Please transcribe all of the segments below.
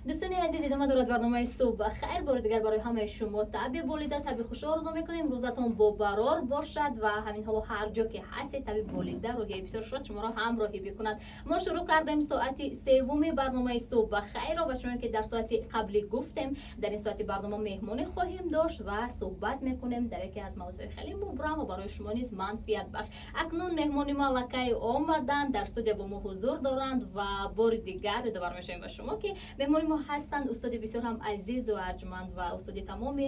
Дӯстони азиз, идома дорад барномаи «Субҳ ба хайр». Бори дигар барои ҳамаи шумо табъи болида, табъи хуш орзу мекунем. Рӯзатон бобарор бошад ва ҳамин ҳоло ҳар ҷо ки ҳастед, табъи болида, рӯҳияи бисёр шод шуморо ҳамроҳӣ бикунад. Мо шурӯъ кардем соати севуми барномаи «Субҳ ба хайрро» ва чунон ки дар соати қаблӣ гуфтем, дар ин соати барнома меҳмоне хоҳем дошт ва суҳбат мекунем дар яке аз мавзӯи хеле мубрам ва барои шумо низ манфиатбахш. Акнун меҳмони мо аллакай омаданд, дар студия бо мо ҳузур доранд ва бори дигар ёдовар мешавем ба шумо, ки меҳмони мо ҳастанд устоди бисёр ҳам азизу арҷманд ва устоди тамоми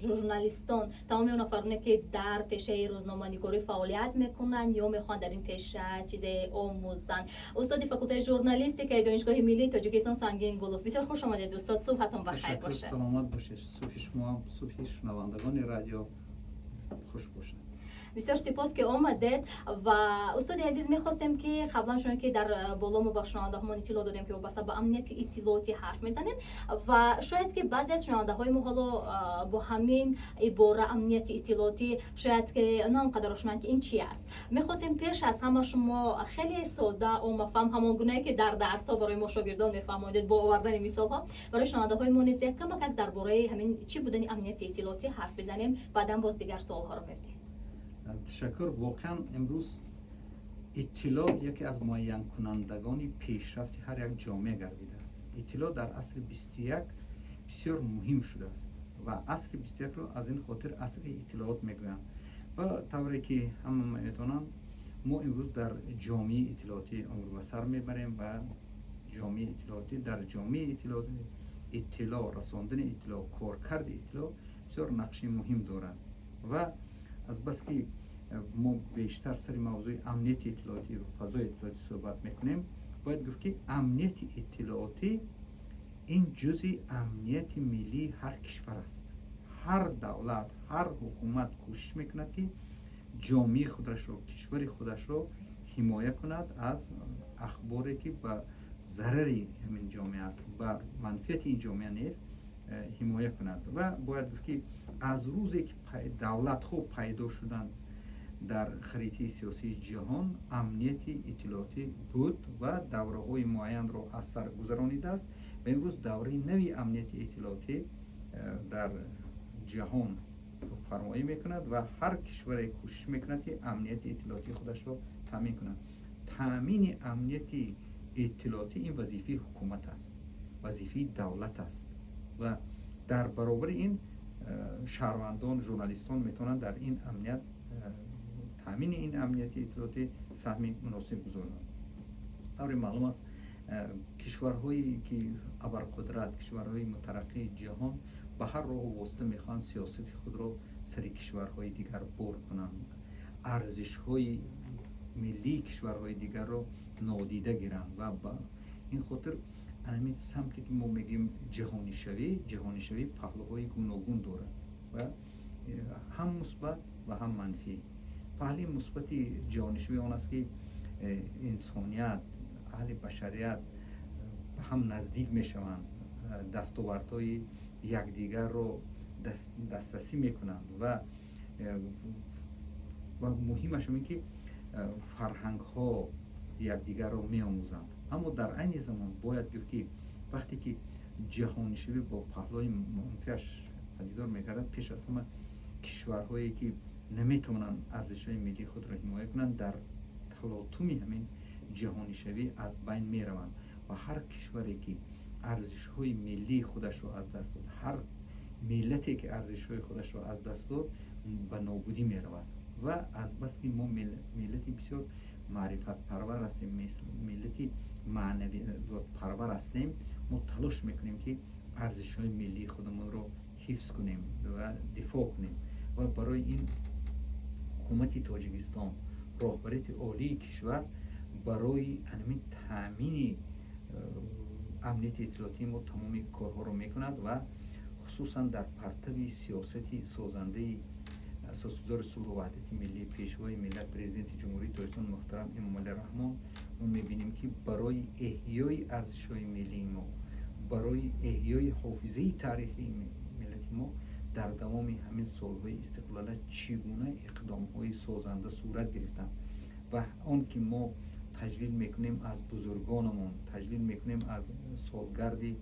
журналистон, тамоми он нафароне, ки дар пешаи рӯзноманигорӣ фаъолият мекунанд ё мехоҳанд дар ин пеша чизе омӯзанд, устоди факултаи журналистикаи Донишгоҳи миллии Тоҷикистон Сангин Гулов. Бисёр хуш омадед, устод, субҳатон ба хайр бошад. Саломат бошед. Субҳи шумо, субҳи шунавандагони радио хуш бошад. Бисёр сипос, ки омадед. Ва, устоди азиз, мехостем, ки қаблан, чун ки дар боло мо ба шунавандаҳомон иттилоъ додем, ки вобаста ба амнияти иттилоотӣ ҳарф мезанем ва шояд ки баъзе аз шунавандаҳои мо ҳоло бо ҳамин ибора «амнияти иттилоотӣ» шояд ки на он қадар ошноянд, ки ин чи аст. Мехостем пеш аз ҳама шумо хеле сода, оммафаҳм, ҳамон гунае ки дар дарсҳо барои мо шогирдон мефаҳмондед бо овардани мисолҳо, барои шунавандаҳои мо низ як камакак дар бораи ҳамин чӣ будани амнияти иттилоотӣ ҳарф бизанем, баъдан боз дигар суолҳоро мебинем. Ташаккур. Воқеан, имрӯз иттилоъ яке аз муайянкунандагони пешрафти ҳар як ҷомеа гардидааст. Иттилоъ дар асри 21 бисёр муҳим шудааст ва асри 21-ро аз ин хотир асри иттилоот мегӯянд. Ва тавре ки ҳама медонанд, мо имрӯз дар ҷомеаи иттилоотӣ умр ба сар мебарем ва ҷомеаи иттилоотӣ, дар ҷомеаи иттилоотӣ иттилоъ, расондани иттилоъ, коркарди иттилоъ бисёр нақши муҳим дорад. Ва азбаски мо бештар сари мавзӯи амнияти иттилоотӣ ва фазои иттилоотӣ суҳбат мекунем, бояд гуфт, ки амнияти иттилоотӣ ин ҷузъи амнияти миллии ҳар кишвар аст. Ҳар давлат, ҳар ҳукумат кӯшиш мекунад, ки ҷомеаи худашро, кишвари худашро ҳимоя кунад аз ахборе, ки ба зарари ҳамин ҷомеа аст, ба манфиати ин ҷомеа нест, ҳимоя кунад. Ва бояд гуфт, ки аз рӯзе ки давлатҳо пайдо шуданд дар харитаи сиёсии ҷаҳон, амнияти иттилоотӣ буд ва давраҳои муайянро аз сар гузаронидааст. Ва имрӯз давраи нави амнияти иттилоотӣ дар ҷаҳон фармоӣ мекунад ва ҳар кишваре кӯшиш мекунад, ки амнияти иттилоотии худашро таъмин кунад. Таъмини амнияти иттилоотӣ ин вазифаи ҳукумат аст, вазифаи давлат аст ва дар баробари ин шаҳрвандон, журналистон метавонанд дар ин амният, таъмини ин амнияти иттилоотӣ саҳми муносиб гузоранд. Тавре маълум аст, кишварҳое ки абарқудрат, кишварҳои мутараққии ҷаҳон ба ҳар роҳу восита мехоҳанд сиёсати худро сари кишварҳои дигар бор кунанд, арзишҳои миллии кишварҳои дигарро нодида гиранд. Ва ба ин хотир ҳамин самте ки мо мегӯем ҷаҳонишавӣ, ҷаҳонишавӣ паҳлӯҳои гуногун дорад ва ҳам мусбат ва ҳам манфӣ. Паҳлӯи мусбати ҷаҳонишавӣ он аст, ки инсоният, аҳли башарият ба ҳам наздик мешаванд, дастовардҳои якдигарро дастрасӣ мекунанд ва муҳимаш ин ки фарҳангҳо якдигарро меомӯзанд. Аммо дар айни замон бояд гуфт, ки вақте ки ҷаҳонишавӣ бо паҳлӯи манфиаш падидор мегардад, пеш аз ҳама кишварҳое, ки наметавонанд арзишҳои миллии худро ҳимоя кунанд, дар талотуми ҳамин ҷаҳонишавӣ аз байн мераванд. Ва ҳар кишваре, ки арзишҳои миллии худашро аз даст дод, ҳар миллате, ки арзишҳои худашро аз даст дод, ба нобудӣ меравад. Ва азбаски мо миллати бисёр маърифатпарвар ҳастем, миллати маънавиётпарвар ҳастем, мо талош мекунем, ки арзишҳои миллии худамонро ҳифз кунем ва дифоъ кунем. Ва барои ин ҳукумати Тоҷикистон, роҳбарияти олии кишвар барои ҳамин таъмини амнияти иттилоотии мо тамоми корҳоро мекунад. Ва хусусан дар партави сиёсати созандаи асосгузори сулҳу ваҳдати миллӣ, Пешвои миллат, Президенти Ҷумҳурии Тоҷикистон муҳтарам Эмомалӣ Раҳмон мо мебинем, ки барои эҳёи арзишҳои миллии мо, барои эҳёи ҳофизаи таърихии миллати мо дар давоми ҳамин солҳои истиқлолият чӣ гуна иқдомҳои созанда сурат гирифтанд ва он ки мо Таҷлил мекунем аз бузургонамон, таҷлил мекунем аз солгарди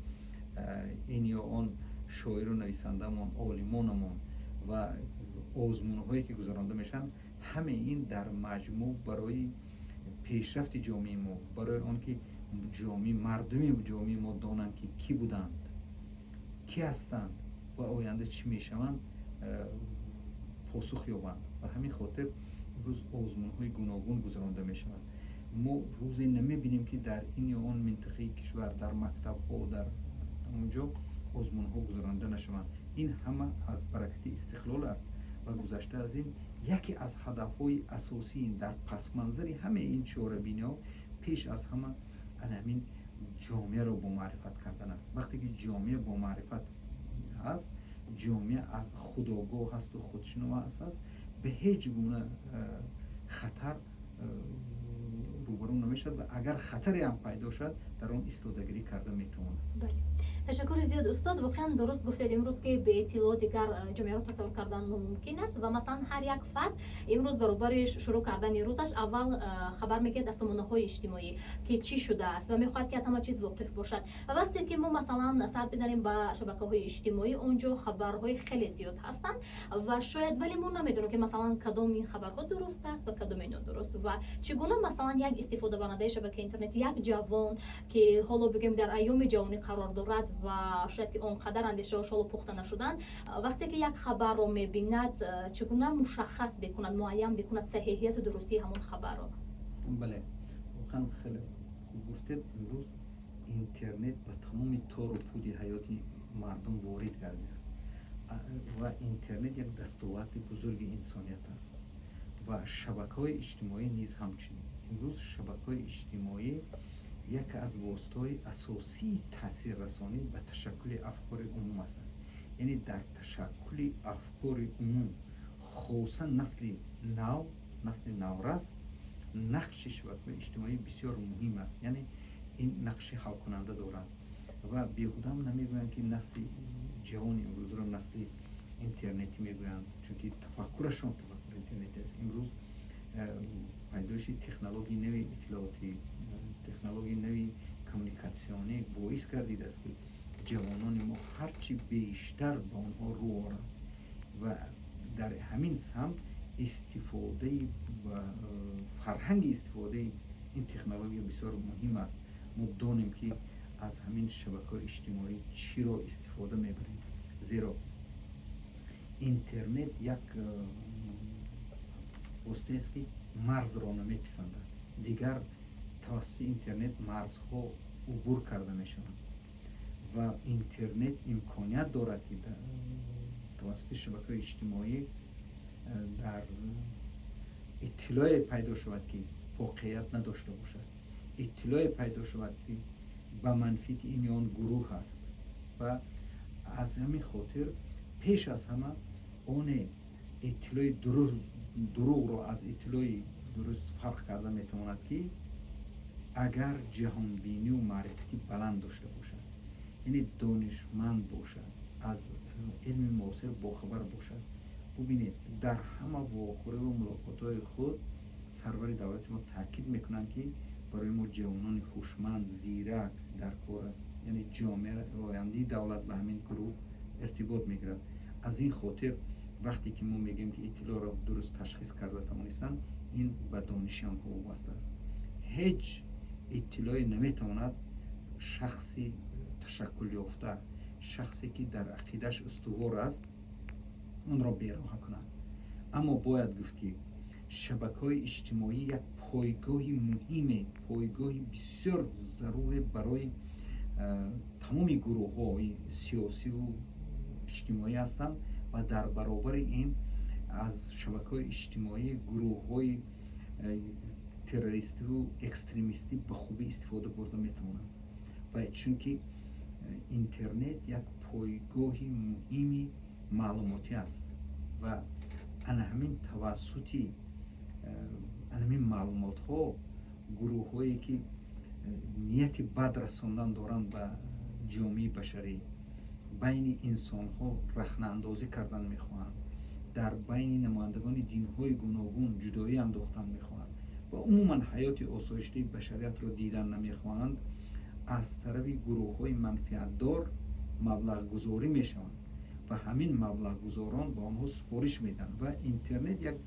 ин ё он шоиру нависандамон, олимонамон ва озмунҳое ки гузаронда мешаванд. Ҳамаи ин дар маҷмӯъ барои пешрафти ҷомеаи мо, барои он ки мардуми ҷомеаи мо донанд, ки кӣ буданд, кӣ ҳастанд ва оянда чӣ мешаванд, посух ёбанд. Ба ҳамин хотир имрӯз озмунҳои гуногун гузаронда мешаванд. Мо рӯзе намебинем, ки дар ин ё он минтақаи кишвар, дар мактабҳо, дар он ҷо озмунҳо гузаронда нашаванд. Ин ҳама аз баракати истиқлол аст. Ва гузашта аз ин, яке аз ҳадафҳои асосии дар пасманзари ҳамаи ин чорабиниҳо пеш аз ҳама ана ҳамин ҷомеаро бомаърифат кардан аст. Вақте ки ҷомеа бомаърифат ҳаст, ҷомеа аз худогоҳ ҳасту худшинос аст, ба ҳеҷ гуна хатар рӯбарӯ намешавад ва агар хатаре ҳам пайдо шавад, дар он истодагирӣ карда метавонад. Бале, ташаккури зиёд, устод. Воқеан дуруст гуфтед, имрӯз ки беиттилоъ дигар ҷомеаро тасаввур кардан номумкин аст. Ва масалан, ҳар як фард имрӯз баробари шурӯъ кардани рӯзаш аввал хабар мегирад аз сомонаҳои иҷтимоӣ, ки чӣ шудааст, ва мехоҳад, ки аз ҳама чиз воқиф бошад. Ва вақте ки мо масалан сар бизанем ба шабакаҳои иҷтимоӣ, он ҷо хабарҳои хеле зиёд ҳастанд ва шояд, вале мо намедонем, ки масалан кадом ин хабарҳо дуруст аст ва кадоме нодуруст. Ва чӣ гуна масалан як истифодабарандаи шабакаи интернет, як ҷавон, ки ҳоло бигӯем дар айёми ҷавонӣ қарор дорад ва шояд ки он қадар андешаҳош ҳоло пухта нашуданд, вақте ки як хабарро мебинад, чӣ гуна мушаххас бикунад, муайян бикунад саҳиҳияту дурустии ҳамон хабарро? Бале, воқеан хеле хуб гуфтед. Имрӯз интернет ба тамоми тору пуди ҳаёти мардум ворид гардидааст ва интернет як дастоварди бузурги инсоният аст ва шабакаҳои иҷтимоӣ низ ҳамчунин. Имрӯз шабакаҳои иҷтимоӣ яке аз воситаҳои асосии таъсиррасонӣ ба ташаккули афкори умум ҳастанд. Яъне дар ташаккули афкори умум, хоса насли нав, насли наврас, нақши шабакаҳои иҷтимоӣ бисёр муҳим аст. Яъне ин нақши ҳалкунанда дорад ва беҳудам намегӯянд, ки насли ҷавони имрӯзро насли интернетӣ мегӯянд, чунки тафаккурашон тафаккури интернетӣ аст. Имрӯз пайдоиши технологияи нави иттилоотӣ, технологияи нави коммуникатсионӣ боис гардидааст, ки ҷавонони мо ҳарчи бештар ба онҳо рӯ оранд ва дар ҳамин самт истифодаи фарҳанги истифодаи ин технология бисёр муҳим аст. Мо донем, ки аз ҳамин шабакаҳои иҷтимоӣ чиро истифода мебарем, зеро интернет як воситаест, ки марзро намеписандад. Дигар тавассути интернет марзҳо убур карда мешаванд ва интернет имконият дорад, ки тавассути шабакаҳои иҷтимоӣ дар иттилоъе пайдо шавад, ки воқеият надошта бошад, иттилоъе пайдо шавад, ки ба манфиати ин ё он гурӯҳ аст. Ва аз ҳамин хотир пеш аз ҳама оне иттилои дурӯғро аз иттилои дуруст фарқ карда метавонад, ки агар ҷаҳонбинию маърифати баланд дошта бошад, яъне донишманд бошад, аз илми муосир бохабар бошад. Бубинед, дар ҳама вохӯриву мулоқотҳои худ сарвари давлати мо таъкид мекунанд, ки барои мо ҷавонони ҳушманд, зирак дар кор аст. Яъне ҷомеа, ояндаи давлат ба ҳамин гурӯҳ иртибот мегирад. Аз ин хотир вақте ки мо мегӯем, ки иттилоъро дуруст ташхис карда тавонистанд, ин ба дониши онҳо вобаста аст. Ҳеҷ иттилоъе наметавонад шахси ташаккулёфта, шахсе ки дар ақидааш устувор аст, онро бероҳа кунад. Аммо бояд гуфт, ки шабакаҳои иҷтимоӣ як пойгоҳи муҳиме, пойгоҳи бисёр заруре барои тамоми гурӯҳҳои сиёсиву иҷтимоӣ ҳастанд. Ва дар баробари ин аз шабакаҳои иҷтимоӣ гурӯҳҳои террористиву экстремистӣ ба хубӣ истифода бурда метавонанд. Ва чунки интернет як пойгоҳи муҳими маълумотӣ аст ва ана ҳамин тавассути ана ҳамин маълумотҳо гурӯҳҳое ки нияти бад расондан доранд ба ҷомеаи башарӣ, байни инсонҳо рахнаандозӣ кардан мехоҳанд, дар байни намояндагони динҳои гуногун ҷудоӣ андохтан мехоҳанд ва Умуман ҳаёти осоиштаи башариятро дидан намехоҳанд, аз тарафи гурӯҳҳои манфиатдор маблағгузорӣ мешаванд ва ҳамин маблағгузорон ба онҳо супориш медиҳанд. Ва интернет як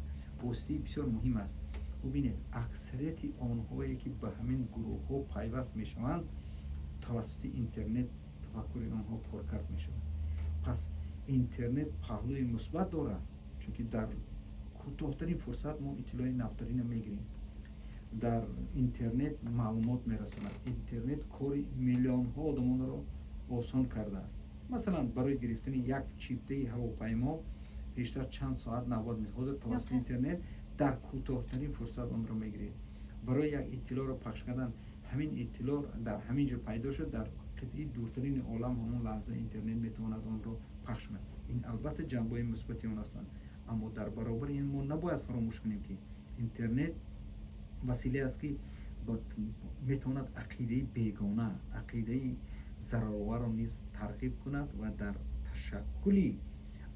воситаи бисёр муҳим аст. Бубинед, аксарияти онҳое ки ба ҳамин гурӯҳҳо пайваст мешаванд, тавассути интернет тафаккури онҳо коркард мешавад. Пас интернет паҳлӯи мусбат дорад, чунки дар кӯтоҳтарин фурсат мо иттилои навтаринро мегирем. Дар интернет маълумот мерасонад. Интернет кори миллионҳо одамонро осон кардааст. Масалан, барои гирифтани як чиптаи ҳавопаймо пештар чанд соат навбат, ҳозир тавассути интернет дар кӯтоҳтарин фурсат онро мегиред. Барои як иттилоъро пахш кардан, ҳамин иттилоъ дар ҳамин ҷо пайдо шуд, дар қитъаи дуртарини олам ҳамон лаҳза интернет метавонад онро пахш кунад. Ин албатта ҷанбаҳои мусбати он ҳастанд, аммо дар баробари ин мо набояд фаромӯш кунем, ки интернет василае аст, ки метавонад ақидаи бегона, ақидаи зарароварро низ тарғиб кунад ва дар ташаккули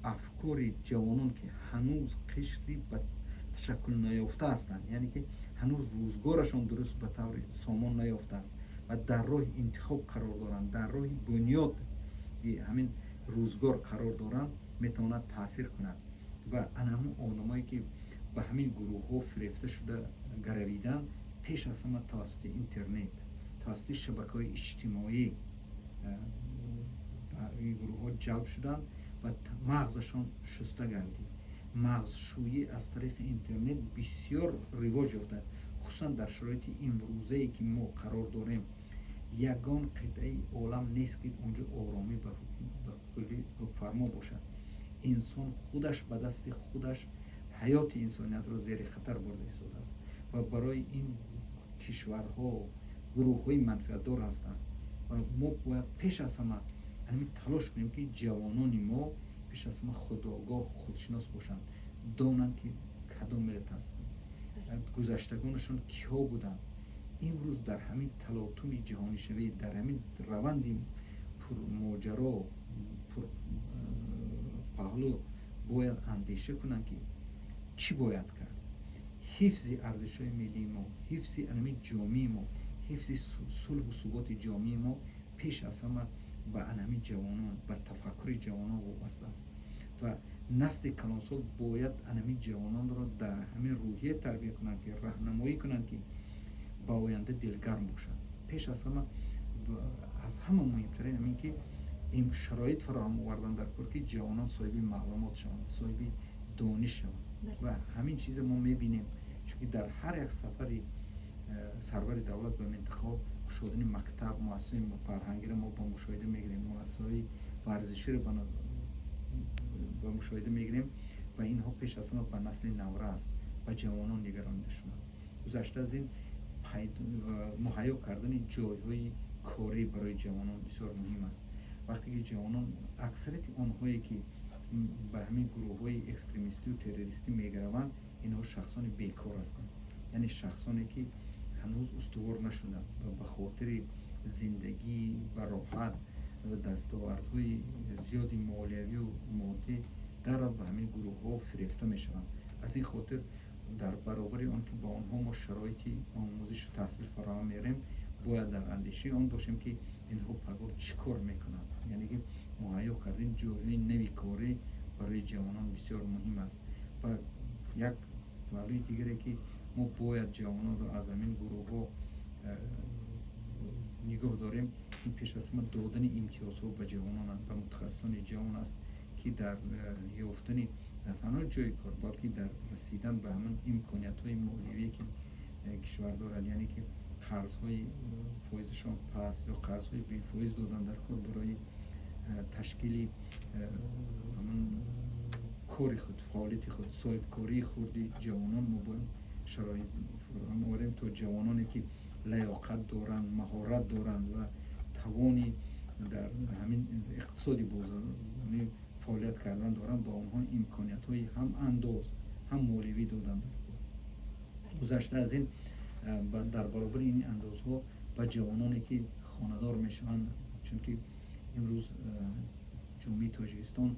афкори ҷавонон, ки ҳанӯз қишри ба ташаккул наёфта ҳастанд, яъне ки ҳанӯз рӯзгорашон дуруст ба таври сомон наёфтааст ва дар роҳи интихоб қарор доранд, дар роҳи бунёди ҳамин рӯзгор қарор доранд, метавонад таъсир кунад. Ва ана ҳамун одамое ки ба ҳамин гурӯҳҳо фирефта шуда гаравиданд, пеш аз ҳама тавассути интернет, тавассути шабакаҳои иҷтимоӣ ба ин гурӯҳҳо ҷалб шуданд ва мағзашон шуста гардид. Мағзшӯӣ аз тариқи интернет бисёр ривоҷ ёфтааст, хусусан дар шароити имрӯзае ки мо қарор дорем. Ягон қитъаи олам нест, ки онҷо оромӣ ба куллӣ ҳукмфармо бошад. Инсон худаш ба дасти худаш ҳаёти инсониятро зери хатар бурда истодааст ва барои ин кишварҳо гурӯҳҳои манфиатдор ҳастанд. Ва мо бояд пеш аз ҳама ҳамин талош кунем, ки ҷавонони мо пеш аз ҳама худогоҳ, худшинос бошанд, донанд, ки кадом миллат ҳастанд, гузаштагонашон киҳо буданд. Имрӯз дар ҳамин талотуми ҷаҳонишавӣ, дар ҳамин раванди пурмоҷаро, пурпаҳлӯ бояд андеша кунанд, ки чӣ бояд кард. Ҳифзи арзишҳои миллии мо, ҳифзи анами ҷомеаи мо, ҳифзи сулҳу суботи ҷомеаи мо пеш аз ҳама ба анами ҷавонон, ба тафаккури ҷавонон вобаста аст. Ва насли калонсол бояд анами ҷавононро дар ҳамин рӯҳия тарбия кунанд, ки раҳнамоӣ кунанд, ки ба оянда дилгарм бошанд. Пеш аз ҳама, аз ҳама муҳимтарин ҳамин ки ин шароит фароҳам овардан дар кор, ки ҷавонон соҳиби маълумот шаванд, соҳиби дониш шаванд. Ва ҳамин чиза мо мебинем, чунки дар ҳар як сафари сарвари давлат ба минтақаҳо кушодани мактаб, муассисаи фарҳангиро мо ба мушоҳида мегирем, муассисаҳои варзиширо ба мушоҳида мегирем ва инҳо пеш аз ҳама ба насли наврас, ба ҷавонон нигаронида шуданд. Гузашта аз ин, муҳайё кардани ҷойҳои корӣ барои ҷавонон бисёр муҳим аст. Вақте ки ҷавонон, аксарияти онҳое ки ба ҳамин гурӯҳҳои экстремистию террористӣ мегараванд, инҳо шахсони бекор ҳастанд, яъне шахсоне ки ҳанӯз устувор нашуданд ва ба хотири зиндагӣ ва роҳат ва дастовардҳои зиёди молиявию моддӣ дарро ба ҳамин гурӯҳҳо фирефта мешаванд. Аз ин хотир, дар баробари он ки ба онҳо мо шароити омӯзишу таҳсил фароҳам меорем, бояд дар андешаи он бошем, ки инҳо пагоҳ чӣ кор мекунанд. Яъне ки муҳайё кардани ҷойҳои нави корӣ барои ҷавонон бисёр муҳим аст. Ва як паҳлӯи дигаре, ки мо бояд ҷавононро аз ҳамин гурӯҳҳо нигоҳ дорем, ин пеш аз ҳама додани имтиёзҳо ба ҷавонон, ба мутахассисони ҷавон аст, ки дар ёфтани на танҳо ҷойи кор, балки дар расидан ба ҳамин имкониятҳои молиявие, ки кишвар дорад, яъне ки қарзҳои фоизашон паст ё қарзҳои бефоиз додан дар кор барои ташкили ҳамин кори худ, фаъолияти худ, соҳибкории хурди ҷавонон мо бояд шароит фароҳам орем, то ҷавононе ки лаёқат доранд, маҳорат доранд ва тавони дар ҳамин иқтисоди бозорӣ фаъолият кардан доранд, ба онҳо имкониятҳои ҳам андоз, ҳам молиявӣ додан дар кор. Гузашта аз ин, дар баробари ин андозҳо ба ҷавононе ки хонадор мешаванд, чунки имрӯз ҷомеаи Тоҷикистон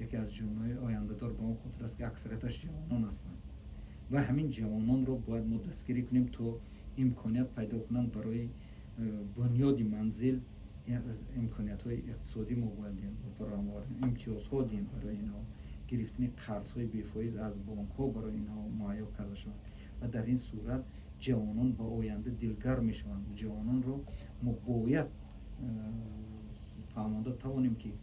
яке аз ҷомеаҳои ояндадор ба он хотир аст, ки аксарияташ ҷавонон ҳастанд. Ва ҳамин ҷавононро бояд мо дастгирӣ кунем, то имконият пайдо кунанд барои бунёди манзил. Имкониятҳои иқтисодӣ мо бояд фароҳам оварем, имтиёзҳо диҳем барои инҳо, гирифтани қарзҳои бефоиз аз бонкҳо барои инҳо муҳайё карда шавад. Ва дар ин сурат ҷавонон ба оянда дилгарм мешаванд. Ҷавононро мо бояд фаҳмонда тавонем, ки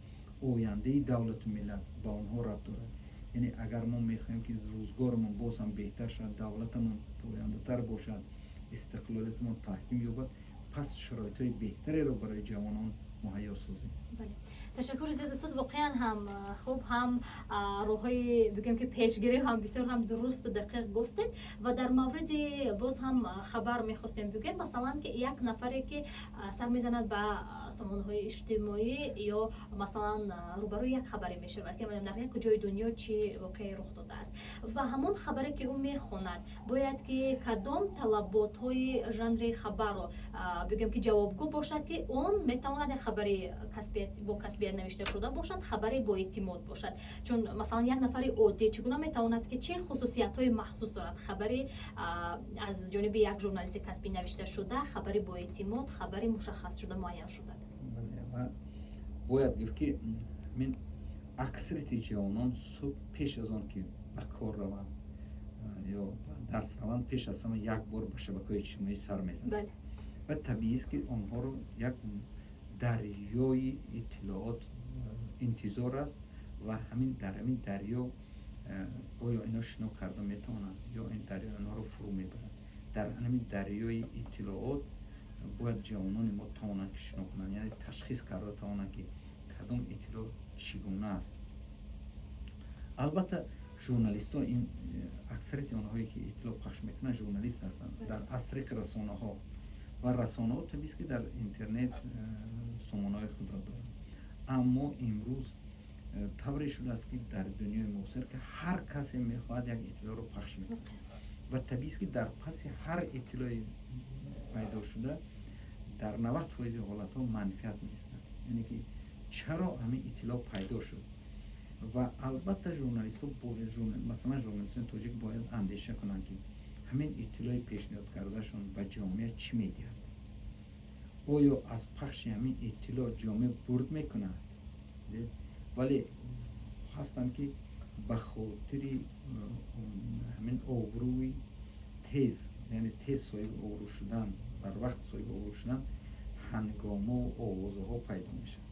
ояндаи давлату миллат ба онҳо рабт дорад. Яъне агар мо мехоҳем, ки рӯзгорамон боз ҳам беҳтар шавад, давлатамон пояндатар бошад, истиқлолиятамон таҳким ёбад, пас шароитҳои беҳтареро барои ҷавонон муҳайё созем. Бале, ташаккури зиёд, устод. Воқеан ҳам хуб, ҳам роҳҳои, бигӯем ки, пешгирӣ ҳам бисёр ҳам дурусту дақиқ гуфтед. Ва дар мавриди боз ҳам хабар мехостем бигӯем, масалан, ки як нафаре ки сар мезанад ба сомонаҳои иҷтимоӣ ё масалан рӯбарӯи як хабаре мешавад, ки дар як куҷои дунё чӣ воқеае рух додааст, ва ҳамон хабаре ки ӯ мехонад, бояд ки кадом талаботҳои жанри хабарро, бигӯем ки, ҷавобгӯ бошад, ки он метавонад як хабари бо касбият навишта шуда бошад, хабаре боэътимод бошад? Чун масалан як нафари оддӣ чӣ гуна метавонад, ки чӣ хусусиятҳои махсус дорад хабари аз ҷониби як журналисти касбӣ навишта шуда, хабари боэътимод, хабари мушаххасшуда, муайян шуда? Ва бояд гуфт, ки мин аксарияти ҷавонон субҳ пеш аз он ки ба кор раванд ё ба дарс раванд, пеш аз ҳама як бор ба шабакаҳои иҷтимоӣ сар мезананд. Ва табиист, ки онҳоро як дарёи иттилоот интизор аст. Ва ҳамин дар ҳамин дарё оё ино шино карда метавонанд ё ин дарё инҳоро фурӯ мебарад? Дар ҳамин дарёи иттилоот бояд ҷавонони мо тавонанд, ки шино кунанд, яъне ташхис карда тавонанд, ки кадом иттилоот чӣ гуна аст. Албатта, журналистҳо, ин аксарияти онҳое ки иттилоъ пахш мекунанд, журналист ҳастанд дар аз тариқи расонаҳо. Ва расонаҳо табиист, ки дар интернет сомонаҳои худро доранд. Аммо имрӯз тавре шудааст, ки дар дунёи муосир ки ҳар касе мехоҳад, як иттилоъро пахш мекунад. Ва табиист, ки дар паси ҳар иттилои пайдо шуда дар 90 фоизи ҳолатҳо манфиат меистад, яъне ки чаро ҳамин иттилоъ пайдо шуд. Ва албатта журналистҳо, масалан журналистони тоҷик, бояд андеша кунанд, ки ҳамин иттилои пешниҳод кардашон ба ҷомеа чӣ медиҳад. Оё аз пахши ҳамин иттилоъ ҷомеа бурд мекунад? Вале ҳастанд, ки ба хотири ҳамин обрӯи тез, яъне тез соҳиби обрӯ шудан, барвақт соҳиби обрӯ шудан, ҳангомаву овозаҳо пайдо мешавад.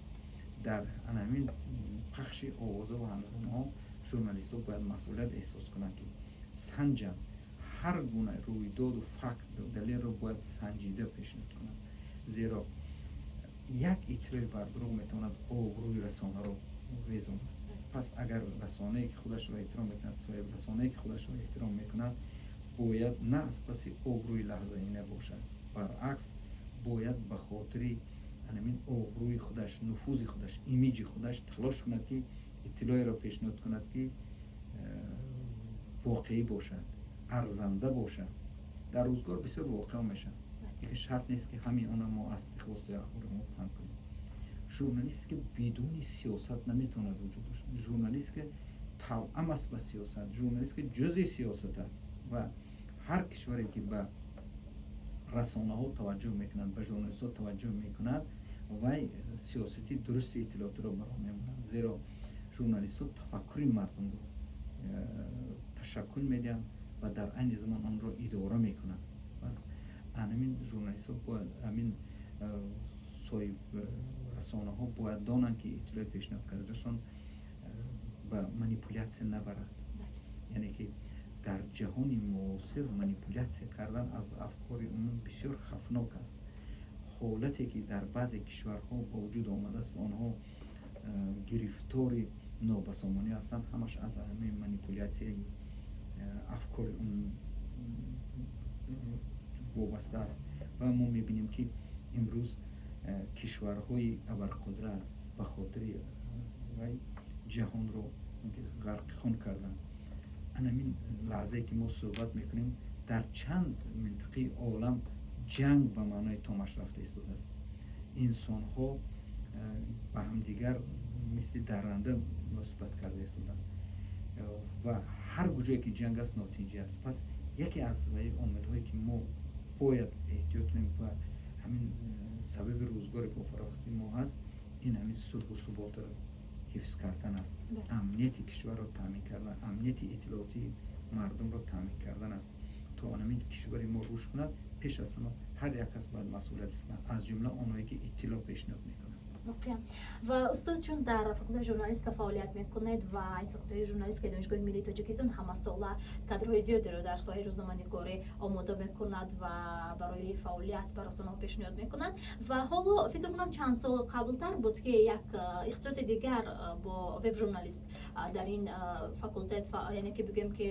Дар ҳамин пахши овоза ва ҳангомаҳо журналистҳо бояд масъулият эҳсос кунанд, ки санҷанд. Ҳар гуна рӯйдоду факт, далелро бояд санҷида пешниҳод кунанд, зеро як иттилои бардурӯғ метавонад обрӯи расонаро резонад. Пас агар расонае ки худашро эҳтиром мекунад, соҳиби расонае ки худашро эҳтиром мекунад, бояд на аз паси обрӯи лаҳзаина бошад, баръакс, бояд ба хотири ҳамин обрӯи худаш, нуфузи худаш, имиҷи худаш талош кунад, ки иттилоеро пешниҳод кунад, ки воқеӣ бошад, арзанда бошад. Дар рӯзгор бисёр воқеа мешавад, лекин шарт нест, ки ҳамин она мо аз тариқи воситаи ахбори мо паҳн кунем. Журналисте ки бидуни сиёсат наметавонад вуҷуд дошт, журналист ки тавъам аст ба сиёсат, журналист ки ҷузъи сиёсат аст. Ва ҳар кишваре ки ба расонаҳо таваҷҷӯҳ мекунад, ба журналистҳо таваҷҷӯҳ мекунад, вай сиёсати дурусти иттилоотиро ба роҳ мемонад, зеро журналистҳо тафаккури мардумро ташаккул медиҳанд ва дар айни замон онро идора мекунанд. Пас ҳамин журналистҳо бояд, ҳамин соҳиб расонаҳо бояд донанд, ки иттилои пешниҳод кардашон ба манипулятсия набарад. Яъне ки дар ҷаҳони муосир манипулятсия кардан аз афкори умум бисёр хавфнок аст. Ҳолате ки дар баъзе кишварҳо ба вуҷуд омадааст, онҳо гирифтори нобасомонӣ ҳастанд, ҳамаш аз ҳамин манипулятсияи афкори умум вобаста аст. Ва мо мебинем, ки имрӯз кишварҳои абарқудрат ба хотири вай ҷаҳонро ғарқи хун карданд. Анамин лаҳзае ки мо суҳбат мекунем, дар чанд минтақаи олам ҷанг ба маънои томаш рафта истодааст. Инсонҳо ба ҳамдигар мисли дарранда муносибат карда истоданд. Ва ҳар куҷое ки ҷанг аст, нотинҷӣ аст. Пас яке аз омилҳое, ки мо бояд эҳтиёт кунем ва ҳамин сабаби рӯзгори бофароғати мо ҳаст, ин ҳамин сулҳу суботро ҳифз кардан аст, амнияти кишварро таъмин кардан, амнияти иттилоотии мардумро таъмин кардан аст. То ҳамин кишвари мо рушд кунад, пеш аз ҳама ҳар як кас бояд масъулият ҳис кунад, аз ҷумла онҳое, ки иттилоъ пешниҳод мекунанд. Воқеан. Ва устод, чун дар факултаи журналистика фаъолият мекунед ва ин факултаи журналистикаи Донишгоҳи миллии Тоҷикистон ҳамасола кадрҳои зиёдеро дар соҳаи рӯзноманигорӣ омода мекунад ва барои фаъолият ба расонаҳо пешниҳод мекунад, ва ҳоло фикр кунам, чанд сол қаблтар буд, ки як ихтисоси дигар бо веб-журналист дар ин факултет, яъне ки бигӯем, ки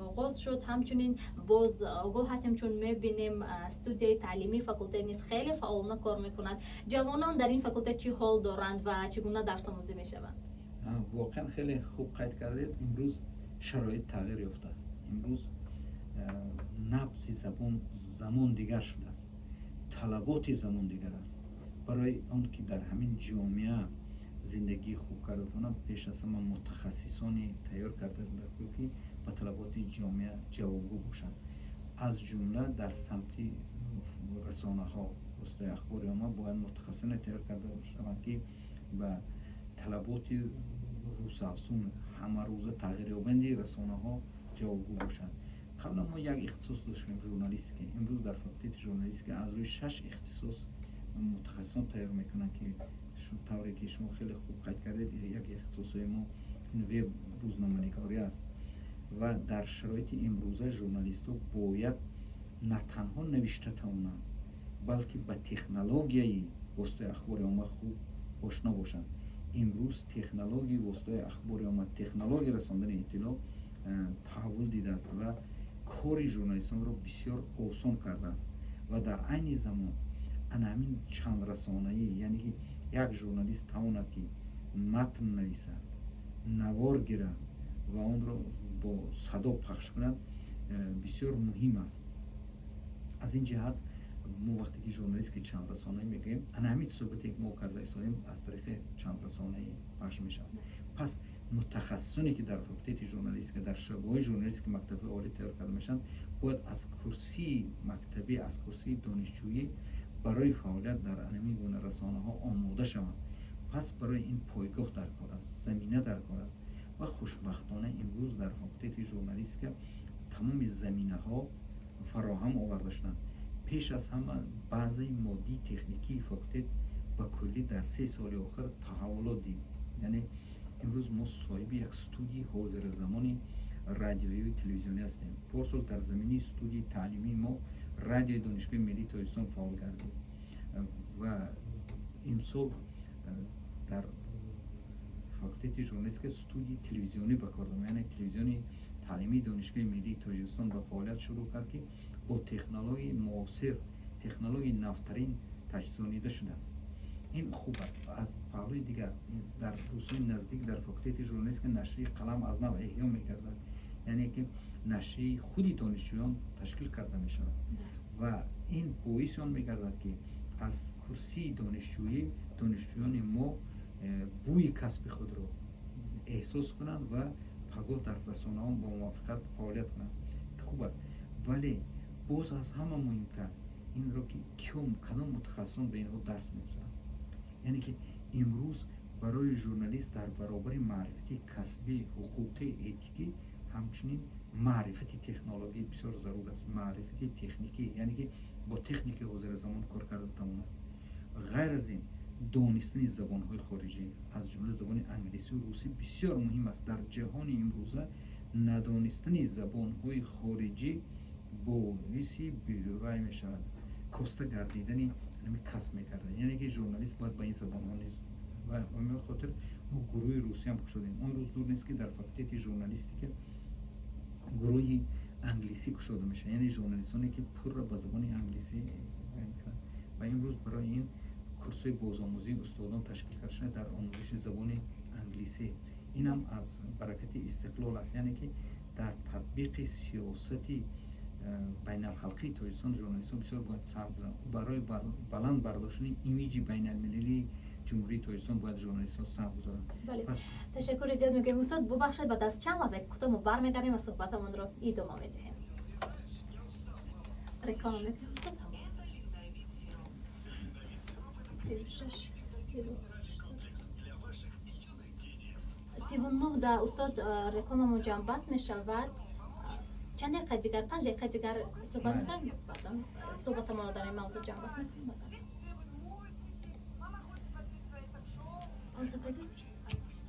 оғоз шуд. Ҳамчунин боз огоҳ ҳастем, чун мебинем, студияи таълимии факултет низ хеле фаъолона кор мекунад. Ҷавонон дар ин факултет чӣ ҳол доранд ва чӣ гуна дарсомӯзӣ мешаванд? Воқеан, хеле хуб қайд кардед. Имрӯз шароит тағйир ёфтааст, имрӯз набзи забон замон дигар шудааст, талаботи замон дигар аст. Барои он ки дар ҳамин ҷомеа зиндагии хуб карда тавонад, пеш аз ҳама мутахассисоне тайёр карда, ки ба талаботи ҷомеа ҷавобгӯ бошанд, аз ҷумла дар самти расонаҳо, воситаи ахбори омма бояд мутахассисоне тайёр карда шаванд, ки ба талаботи рӯзафзун, ҳамарӯза тағйирёбанди расонаҳо ҷавобгӯ бошанд. Қаблан мо як ихтисос доштем, журналистика. Имрӯз дар факултети журналистика аз рӯи шаш ихтисос мутахассисон тайёр мекунанд, ки тавре ки шумо хеле хуб қайд кардед, як ихтисосҳои мо веб рӯзноманигорӣ аст. Ва дар шароити имрӯза журналистҳо бояд на танҳо навишта тавонанд, балки ба технологияи воситаи ахбори омма хуб ошно бошанд. Имрӯз технологияи воситаи ахбори омма, технологияи расондани иттилоъ таҳаввул дидааст ва кори журналистонро бисёр осон кардааст. Ва дар айни замон ана ҳамин чандрасонаӣ, яъне ки як журналист тавонад, ки матн нависад, навор гирад ва онро бо садо пахш кунад, бисёр муҳим аст. Аз ин ҷиҳат мо вақте ки журналистики чандрасонаӣ мегӯем, ана ҳамин суҳбате, ки мо карда истодем, аз тариқи чандрасонаӣ пахш мешавад. Пас мутахассисоне, ки дар факултети журналистика, дар шӯъбаҳои журналистики мактабҳои олӣ тайёр карда мешаванд, бояд аз курсии мактабӣ, аз курсии донишҷӯӣ барои фаъолият дар ҳамин гуна расонаҳо омода шаванд. Пас барои ин пойгоҳ дар кор аст, замина дар кор аст ва хушбахтона имрӯз дар факултети журналистика тамоми заминаҳо фароҳам оварда шуданд. Пеш аз ҳама базаи моддии техникии факултет ба куллӣ дар 3 соли охир таҳаввулот дид. Яъне имрӯз мо соҳиби як студияи ҳозиразамони радиоию телевизионӣ ҳастем. Порсол дар заминаи студияи таълимии мо радиои Донишгоҳи миллии Тоҷикистон фаъол гардид ва имсол дар факултети журналистика студияи телевизионӣ ба кор, яъне телевизиони таълимии Донишгоҳи миллии Тоҷикистон ба фаъолият шурӯъ кард, ки бо технологияи муосир, технологияи навтарин таҷҳизонида шудааст. Ин хуб аст. Аз паҳлӯи дигар, дар рӯзҳои наздик дар факултети журналистика нашрияи «Қалам» аз нав эҳё мегардад, яъне ки нашрияи худи донишҷӯён ташкил карда мешавад ва ин боиси он мегардад, ки аз курсии донишҷӯӣ донишҷӯёни мо бӯи касби худро эҳсос кунанд ва пагоҳ дар расонаҳо бо муваффақият фаъолият кунанд. Хуб аст, вале боз аз ҳама муҳимтар инро, ки киём, кадом мутахассисон ба инҳо дарс мегузаранд. Яъне ки имрӯз барои журналист дар баробари маърифати касбӣ, ҳуқуқӣ, этикӣ ҳамчунин маърифати технологӣ бисёр зарур аст, маърифати техникӣ, яъне ки бо техникаи ҳозиразамон кор карда тавонад. Ғайр аз ин, донистани забонҳои хориҷӣ, аз ҷумла забони англисию русӣ, бисёр муҳим аст. Дар ҷаҳони имрӯза надонистани забонҳои хориҷӣ боиси вай мешавад, коста гардидани ҳамин касб мегардад. Яъне ки журналист бояд ба ин забонҳо низ, ва ба ҳамин хотир мо гурӯҳи русиям кушодем. Он рӯз дур нест, ки дар факултети журналистика гурӯҳи англисӣ кушода мешавад, яъне журналистоне, ки пурра ба забони англисӣ мекунанд. Ва имрӯз барои ин курсҳои бозомӯзии устодон ташкил карда шуда дар омӯзиши забони англисӣ. Инам аз баракати истиқлол аст, яъне ки дар татбиқи сиёсати Байналхалқии Тоҷикистон журналистҳо бисёр бояд саҳм гузоранд. Барои баланд бардоштани имиҷи байналмилалии Ҷумҳурии Тоҷикистон бояд журналистҳо саҳм гузоранд. Бале, ташаккури зиёд мегӯем, устод. Бубахшед, баъд аз чанд лаҳза кӯтоҳ мо бармегардем ва суҳбатамонро идома медиҳем. Реклама медиҳем, устод. 36, 39 да, устод, рекламамон ҷамъбаст мешавад. Чанд дақиқа дигар, 5 дақиқа дигар суҳбат мекунем, баъдан суҳбатамонро дар ин мавзӯъ ҷамъбаст мекунем. Мама хочет смотреть свои ток-шоу. Пауза кардем.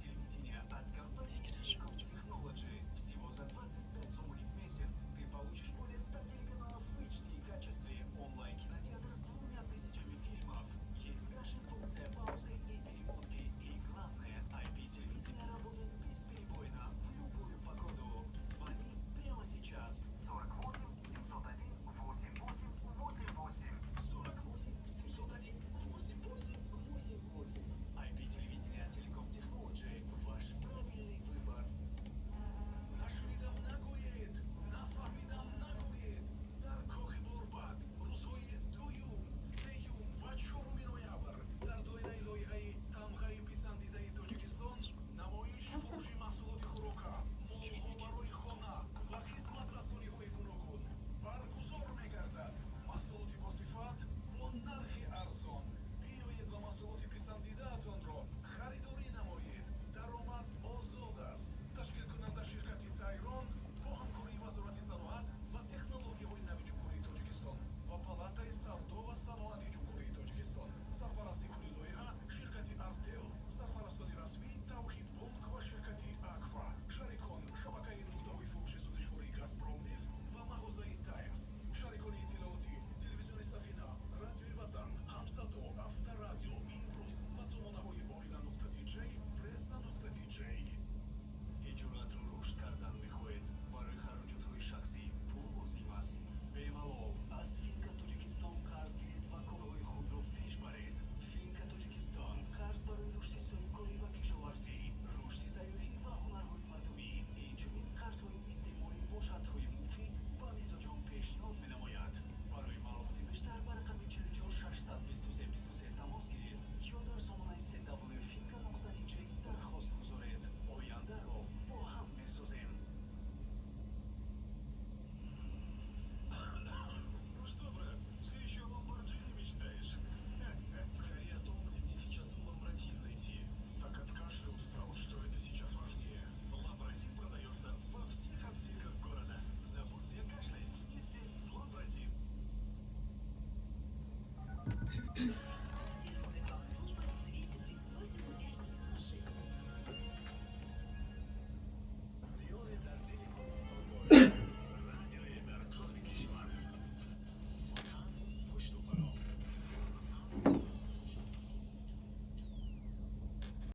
Телевидение от компании Telecom Technology. Всего за 25 сомони в месяц ты получишь более 100 телеканалов в HD качестве, онлайн-кинотеатр с 2000 фильмов. Есть даже функция паузы и перемотки. И главное, IP-телевидение работает бесперебойно в любую погоду. Звони прямо сейчас. 48 701 88 88. 48 701 88 88. IP-телевидение от Telecom Technology. Ваш правильный выбор. Нашунидам, нагӯед, нафаҳмидам, нагӯед. Дар Кохи Борбад рӯзҳои дуюм, сеюм ва 4-уми ноябр дар доираи лоиҳаи Тамғаи писандидаи Тоҷикистон намоиш, фурӯши маҳсулоти хӯрока, молҳо барои хона ва хизматрасониҳои гуногун баргузор мегардад. Маҳсулоти босифат бо нархи арзон. Биёед ва маҳсулоти писандидаатонро харидорӣ намоед. Даромад озод аст. Ташкилкунанда ширкати Тайрон бо ҳамкории Вазорати саноат ва технологияҳои нави Ҷумҳурии Тоҷикистон ва Палатаи савдо ва саноати Ҷумҳурии Тоҷикистон. Сарпарасти кулли лоиҳа ширкати Артел, сарпарастони расмӣ Тавҳидбонк ва ширкати Акфа, шарикон шабакаи нуқтаҳои фурӯши сӯзишвории Газпромнефт ва мағозаи Таймс, шарикони иттилоотӣ телевизиони Сафина, Радиои Ватан, Ҳамсадо, Авторадио, Имрӯз ва сомонаҳои Оила.тj, Пресса.тj. Тиҷоратро рушд кардан мехоҳед? Барои хароҷотҳои шахсӣ пул лозим аст? Бемалол аз Финка Тоҷикистон қарз гиред ва корҳои худро пеш баред. Финка Тоҷикистон: қарз барои рушди соҳибкорӣ ва кишоварзӣ, рушди сайёҳӣ ва ҳунарҳои мардумӣ, инчунин қарзҳои истеъмолӣ бо шартҳои муфид ба мизоҷон пешниҳод менамояд. Барои маълумоти бештар ба рақами 44 623 23 тамос гиред ё дар сомонаи cwfinca.tj дархост гузоред. Ояндаро бо ҳам месозем. Ну что, брат, все еще о Ламборджини мечтаешь? Скорее о том, где мне сейчас ламбратин найти. Так от кашля устал, что это сейчас важнее. Ламбратин продается во всех аптеках города. Забудьте о кашле вместе с Ламбратин.